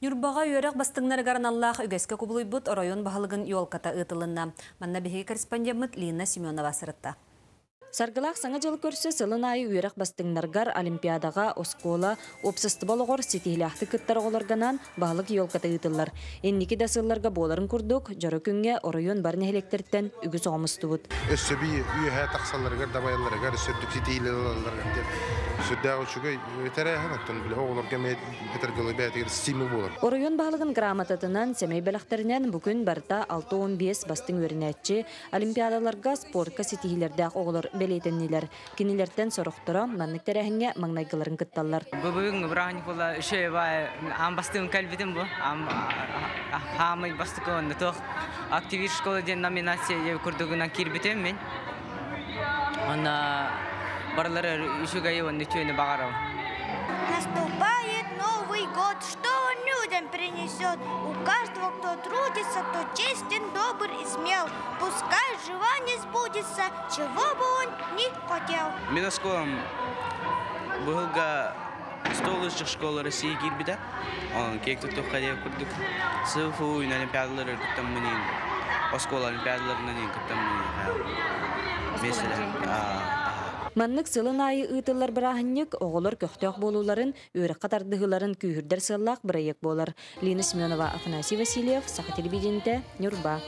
Ньурбаҕа үөрэх бастыҥнарыгар аналлаах үгэскэ кубулуйбут оройуон баһылыгын елката ыытылынна. Манна биһиги корреспондеммыт Лина Семенова сырытта. Саргылаах Саҥа дьылы көрсө сылын аайы үөрэх бастыҥнарыгар олимпиадаҕа, оскуола, уопсастыба олоҕор ситиһиилээхтик кыттар оҕолорго анаан баһылык елката ыытыллар. Инники да сылларга буоларын курдук, дьоро күҥҥэ оройуон бары нэһилиэктэртэн үгүс оҕо мустубут. Өссө биир үөһэ тахсалларыгар, дабайалларыгар, өссө үрдүк ситиһиилэр ылалларыгар диэн сүрдээх үчүгэй тэрээһин, оттон били оҕолорго эмиэ этэргэ бэйэтигэр стимул буолар. Оройуон баһылыгын грамотатынан, сэмэй бэлэхтэринэн бу күн барыта 65 бастыҥ үөрэнээччи, олимпиадаларга спортка ситиһиилэрдээх оҕолор бэлиэтэннилэр. Кинилэртэн сорохторо маннык тэрээһиҥҥэ маҥнайгыларын кытталлар. Бүгүн бырааһынньык була үчүгэй баай аан бастыҥ кэлбитим бу. Хаамай бастакы уонна туох активист школа диэн номинация курдугунан киирбитим мин. Уонна барылары үчүгэйи уонна үтүөнү баҕарабын. Наступает Новый год, что он людям принесет? У каждого, кто трудится, кто честен, добр и смел. Пускай желание сбудется, чего бы он ни хотел. Мин оскуолам быһылга 100 лучших школа России киирбитэ. Онон киэк туттуохха диэн курдук. СФУ олимпиадалары кыттаммын оскуола олимпиадаларынан кыттаммын Маннык сылын аайы ыытыллар бырааһынньык оҕолор көхтөөх буолууларын, үөрэххэ тардыһыыларын күүһүрдэр сыаллаах бырайыак буолар. Лина Семенова, Афанасий Васильев, Саха телевидениетэ, Ньурба.